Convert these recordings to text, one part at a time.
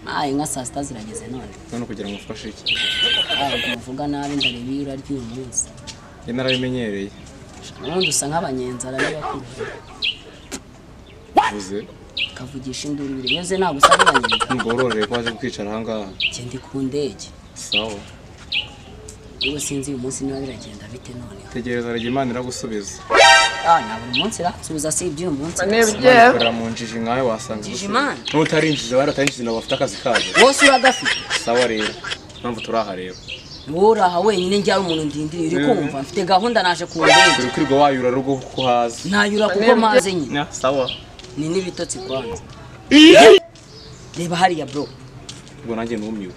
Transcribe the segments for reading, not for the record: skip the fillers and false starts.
Ayi, nka saa 6 zirageze none. None kugira ngo ufashe iki? Ntabwo muvuga nabi, ndareba iyo urarya uyu munsi. Njye narabimenyereye. Ubundi usa nk'abanyenzara n'abakuru. Uvuze? Kavugisha induru ibiri. Iyo ntabwo usa nk'abanyenzara. Ngororere ko waje kwicara aha ngaha. Njye ndi ku ndege. Sawa. Ubwo sinzi uyu munsi niba biragenda bite noneho. Tegereza rege, Imana iragusubiza. Ah, na buri munsi iransubiza, si iby'uyu munsi gusa. Imana ikorera mu njiji nkawe wasanga Njiji igusubiza. Imana? N'utari injiji, bari batari injiji nabo bafite akazi kabo. Wose uragafite. Sawa rero. Impamvu turi aha rero. Wowe uri aha wenyine, njye hari umuntu ndindiriye, uri kumva? Mfite gahunda, naje ku ndege. Uri kwirirwa wayura rugo kuko hazi. Nayura kuko maze nyine. Nya, sawa. Ni n'ibitotsi kwanza. Reba hariya, bro. Ubwo nanjye numiwe.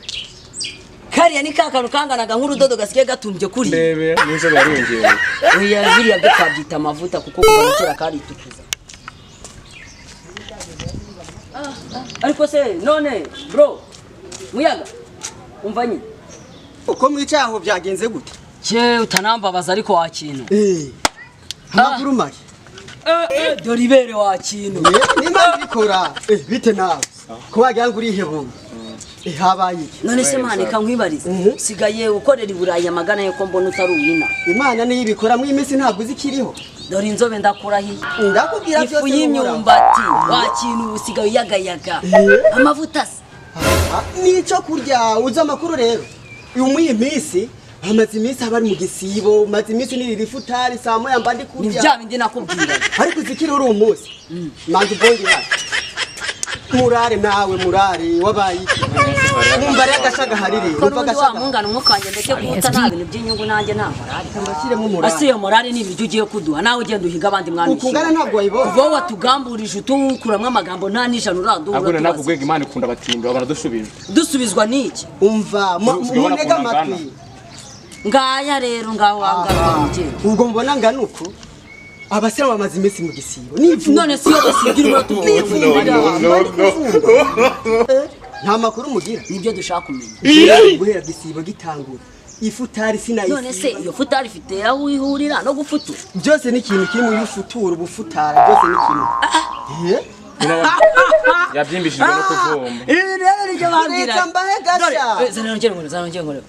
Kariya ni ka kantu kanganaga nk'urudodo gasigaye gatumbye kuri. Ndebe n'inzobe yariyongereye. Oya, biriya byo twabyita amavuta kuko kuva na kera karitukuza. Ariko se none bro, muyaga umva nyine. Uko mwicaye aho byagenze gute? Cye utanambabaza ariko wa kintu. Amakuru make. Dore ibere wa kintu. Nimba mbikora bite nawe ko wagira ngo urihebura? Habaye iki? None se mane kankwibariza, sigaye ukorera i Burayi amagana yo ko mbona utari uwina? Imana niyo ibikora mu iminsi, ntabwo uzi ikiriho. Dore inzobe, ndakurahiye. Ndakubwira Ifu byose. y'imyumbati wa kintu, usigaye uyagayaga amavuta se? N'icyo kurya. Uzi amakuru rero, uyu muri iyi minsi hamaze iminsi aba ari mu gisibo, maze iminsi nirira ifutari saa 1 mba ndi Ni kurya. bya bindi nakubwira. Ariko uzi ikiriho uri umunsi manza ubwonge hano murare nawe murare wabaye iki? Wumva rero agashaga harire. Ko Wumva n'ubundi wa agashaga. mungana umwuka wanjye, ndeke guhuta, nta bintu by'inyungu nanjye nta morale. Mbashyiremo umurare. Ase iyo morale ni ibiryo ugiye kuduha? Nawe ugenda uhiga abandi mwana. Ukungana ntabwo wayibonye. Kuva wowe watugamburije utukuramo amagambo, nta n'ijana uraduhura. Ahubwo Tubaza. nakubwiye ngo Imana ikunda abatindi, babona dusubije. Dusubizwa n'iki? Umva Usigaye ubona munega ukuntu angana. amatwi. Ngaya rero, ngaho wangana ugenda. Ubwo mbona ngana uku, abasilamu bamaze iminsi mu gisibo nivumbi. None si iyo basigira Nivumbira. uratubwira. Mba ndi kuvumba. Nta makuru mugira. Nibyo dushaka kumenya. Guhera gisibo gitangura, ifutari sinayisiba. None se iyo futari ifite aho ihurira no gufutura? Byose ni ikintu kimwe, iyo ufutura ubufutara byose ni kimwe. Yabyimbishijwe no kuvumba. Ibi rero nibyo bambwira. Reka mbahe gasha. Dore, zana nongere nkore, zana nongere nkore.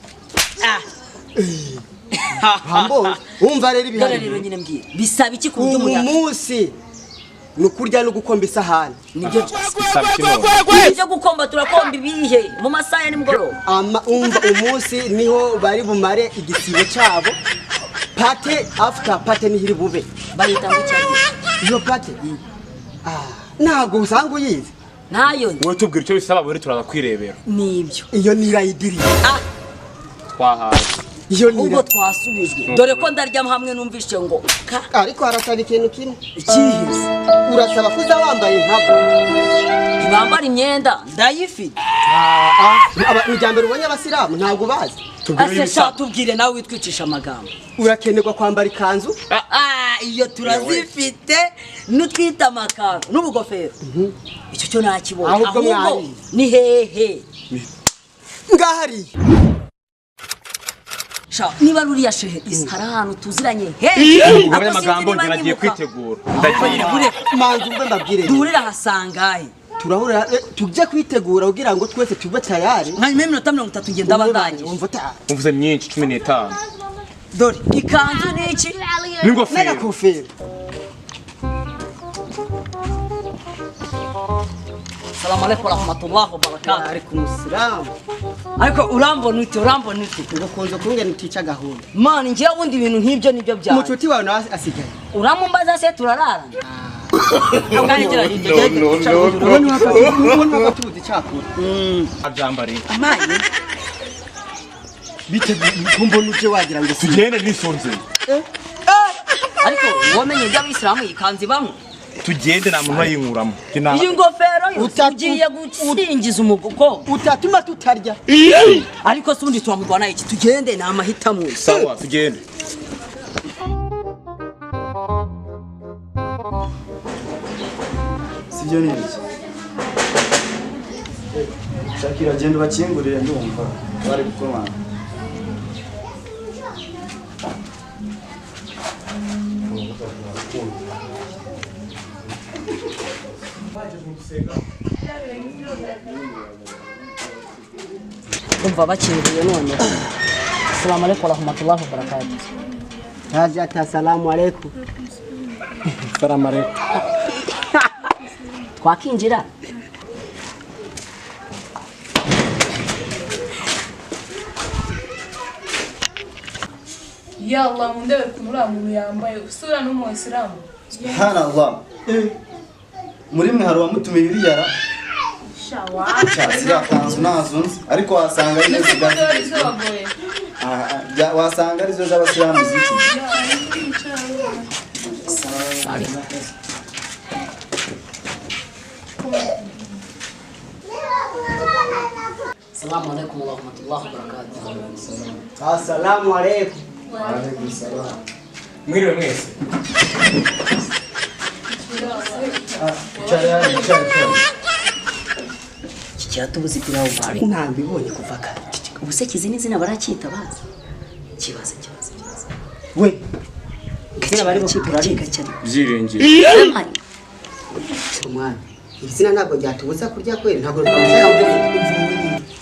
Ah, Hambo, wumva rero dore ibihari. Rero nyine mbwira, bisaba iki ku buryo Uyu umuntu munsi ni ukurya no gukomba isahani. Nibyo. Isaba iki none? Ibyo gukomba turakomba ibihe mu masaha ya nimugoroba? Umva, umunsi niho bari bumare igisibo cyabo, party after party niho iri bube. Bayita ngo cyane. Iyo party, ntabwo usanga uyizi. Ntayo nzi. Wowe tubwira icyo bisaba buri, turaza kwirebera. Nibyo. Iyo ni irayidiri. Ah. Twahawe. Iyo ni Ubwo twasubijwe, dore ko ndarya hamwe numvishe ngo ka. Ariko harasaba ikintu kimwe. Ikihise? Urasaba kuza wambaye nkabo. Ntibambara imyenda, ndayifite. Ni mbere ubonye abasilamu, ntabwo bazi. Tubwire Ase sha. ibisaba. Tubwire nawe witwicisha amagambo. Urakenerwa kwambara ikanzu. Ah, iyo turazifite, n'utwita amakanzu n'ubugofero, icyo cyo nakibonye. Ahubwo mwarize. Ni hehe? Ngahariye. Sha, niba ruriya shehe isa, hari ahantu tuziranye he? Ugabanya amagambo, njye nagiye kwitegura, ndagiye. Manzi ubwo mbabwire rero. Duhurira ahasangahe? Turahurira, tujye kwitegura kugira ngo twese tube tayari. Nka nyuma y'iminota 30 ngenda ndaba ndangije. Wumva Uvuze myinshi, 15. Dore ikanzu ni iki? N'ingofero. N'agakofero. Salamu alaikum warahmatullahi wabarakatuh. Alaikum salam. Ariko urambona ute? Urambona ute? Ngukunze kungena utica gahunda. Mani, njyewe ubundi ibintu nk'ibyo nibyo byanjye. Mucuti wawe nawe asigaye. Uramumbaza se turararana? Ubona wakatubuze icyakora. Abyambariye. Amayi. Bite kumbona uje wagira ngo si Tugende nisonze. Ariko wamenye iby'abisilamu, iyi kanzu ibamwe? Tugende, nta muntu urayinkuramo. Njye Iyi ngofero yo ugiye gusingiza umukobwa. Utatuma tutarya. Ariko se ubundi turamurwana iki? Tugende, ni amahitamo. Sawa, tugende. Sibyo ni iki? Shakira, genda ubakingurire, ndumva bari gukomanga. Umva bakinguye none. Assalamu alaikum warahmatullahi wabarakatuh. Hajata, assalamu alaikum. Salamu alaikum. Twakinjira. Ya Allah, mundebe ukuntu uriya muntu yambaye usura n'umuyisilamu. Subhanallah. Muri mwe hari uwamutumiye uriya ra? Ziriya kanzu nazo nzi ariko wasanga ari zo z'abagore. Wasanga arizo z'abasilamu ziki. Assalamu alaikum warahmatullahi wabarakatuh. Assalamu alaikum. Wa alaikum salam. Mwiriwe mwese. Iki kiratubuza ipirawu bari. Ntabibonye kuva kare. Ubu se kizi n'izina baracyita bazi. Kibaze kibaze kibaze. We. Izina bari bakwita gake. Byiringiro. Umwana. Izina ntabwo ryatubuza kurya kweri ntabwo twamushaka.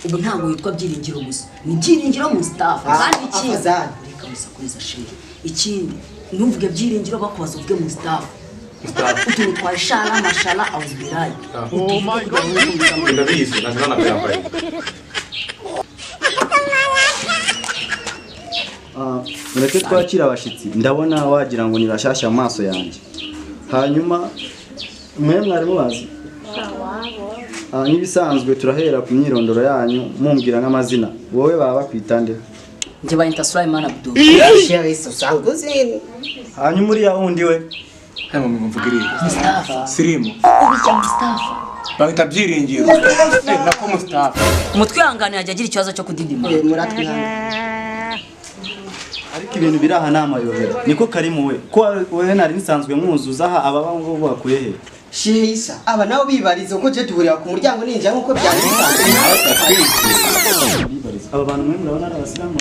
Ubu ntabwo witwa Byiringiro gusa. Ni Byiringiro Mustafa. Kandi ikindi reka musakuriza shehe. Ikindi ntuvuge Byiringiro bakubaza uvuge Mustafa. Utuntu twa shala mashala awuzbirayi. Oh my God. Ndabizi naje nanabyambaye. Mureke twakira abashitsi ndabona wagira ngo ni rashyashya mu maso yanjye. Hanyuma mwe mwari mubazi? Nk'ibisanzwe turahera ku myirondoro yanyu mumbwira n'amazina. Wowe baba bakwita nde? Njye bayita Sulaiman Abdul. Hanyuma uriya wundi we? Hano mumvugiriye. Mustafa. Sirimu. Ubijya Mustafa. Bangita Byiringiro. Nako Mustafa. Mutwihangane ajya agira ikibazo cyo kudidima. Muratwihangane. Ariko ibintu biri aha n'amayobera. Niko Karimu we. Ko wewe nari nsanzwe mwuzuza aha aba ngo bakuye he? Shisa, aba nabo bibariza uko je duhurira ku muryango ninjira nkuko byari bisanzwe. Aba bantu mwe murabona ari abasilamu.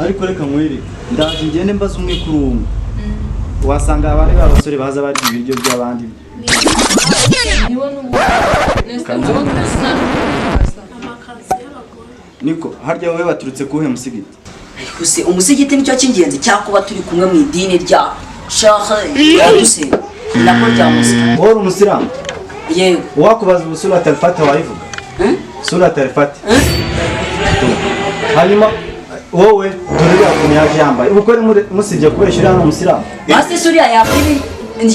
Ariko reka nkwereke. Ndaje ngende mbaza umwe kuri umwe. Wasanga abari babasore baza bari ibiryo by'abandi. Niko harya wowe baturutse kuhe musigiti? Ariko se umusigiti nicyo cy'ingenzi cyakuba turi kumwe mu idini rya Sheikh Yaduse nako rya Musa. Wowe umusilamu? Yego. Wakubaza ubu Surat al-Fatiha wayivuga? Surat al-Fatiha. Hanyuma wowe dore yakuntu yaje yambaye. Ubukore musibye kubesha uriya n'umusilamu. Basi suriya yaburi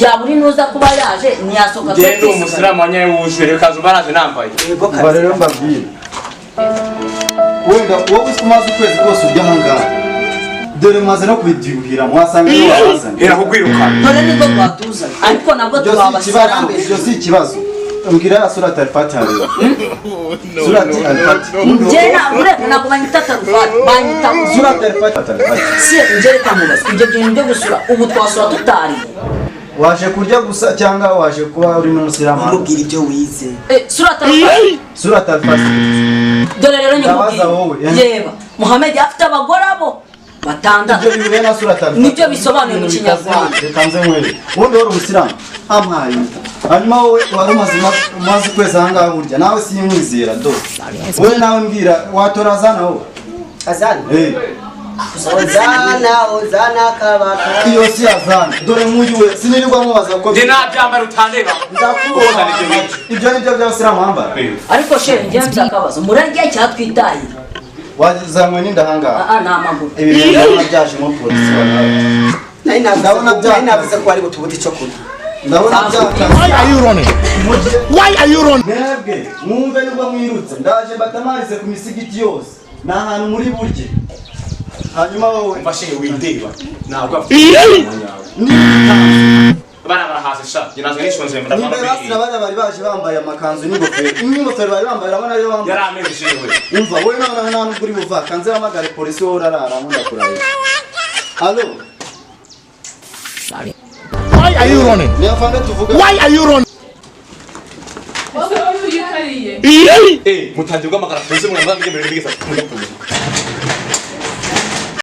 yaburi nuza kuba yaje ntiyasoka. Ngende umusilamu wanyaye wuje reka zubaraje nambaye. Yego rero mbabwire. Wenda wowe umaze ukwezi kose urya ahangaha. Dore maze no kubibyuhira mwasanga ari wabazanye. Era kukwirukana. Dore nibwo twatuzanye. Ariko nabwo twabasaba. Ibyo si ikibazo. Mbwira Surat al-Fatiha rero. Surat al-Fatiha. Njye ntabwo banyita al-Fatiha, banyita Surat al-Fatiha. Si njye reka mubaze ibyo bintu byo gusura ubu twasura tutariye. Waje kurya gusa cyangwa waje kuba uri n'umusilamu? Umubwira ibyo wize. Surat al-Fatiha. Surat al-Fatiha. Dore rero nyakubwira. Yeba Muhammad afite abagore abo batandatu. Ibyo bihuye na Surat al-Fatiha. Nibyo bisobanuye mu Kinyarwanda. Reka nze nkwereke. Ubundi wari umusilamu. Ampaye. Hanyuma wowe wari umaze ukwezi ahangaha burya nawe simwizera do. Wowe nawe mbwira watora azana wowe. Azana? Ozana ozana kabaka. Iyo si azana. Dore nk'uyu we sinirirwa mubaza ko. Njye nabyambara utandeba. Ndakubona ibyo nibyo by'abasilamu bambara. Ariko shehe njye mfite akabazo murarya cyatwitahira. Wazanywe n'indahangaha. Ah nta maguru. Ibi bintu ndabona byajemo polisi banawe. Nari navuze ko ari butubuti icyo kurya. Ndabona byakaze. Why are you running? Why are you running? Mwebwe mwumve nubwo mwirutse ndaje mbatamarize ku misigiti yose. Ni ahantu muri burye. Hanyuma wowe mfashe windeba. Ntabwo afite. Bana barahase sha. Njye naje nishonje ndafana. Niba bana bari baje bambaye amakanzu n'ingofero. Ingofero bari bambaye urabona rero bambaye. Yari ameze shewe. Umva wowe none nta nubwo uri buva kanze hamagare polisi wowe urarara ndakuraye. Allo. Why are you running? Why are you running? Mutangiye guhamagara polisi mwana mujye mbere bigeza.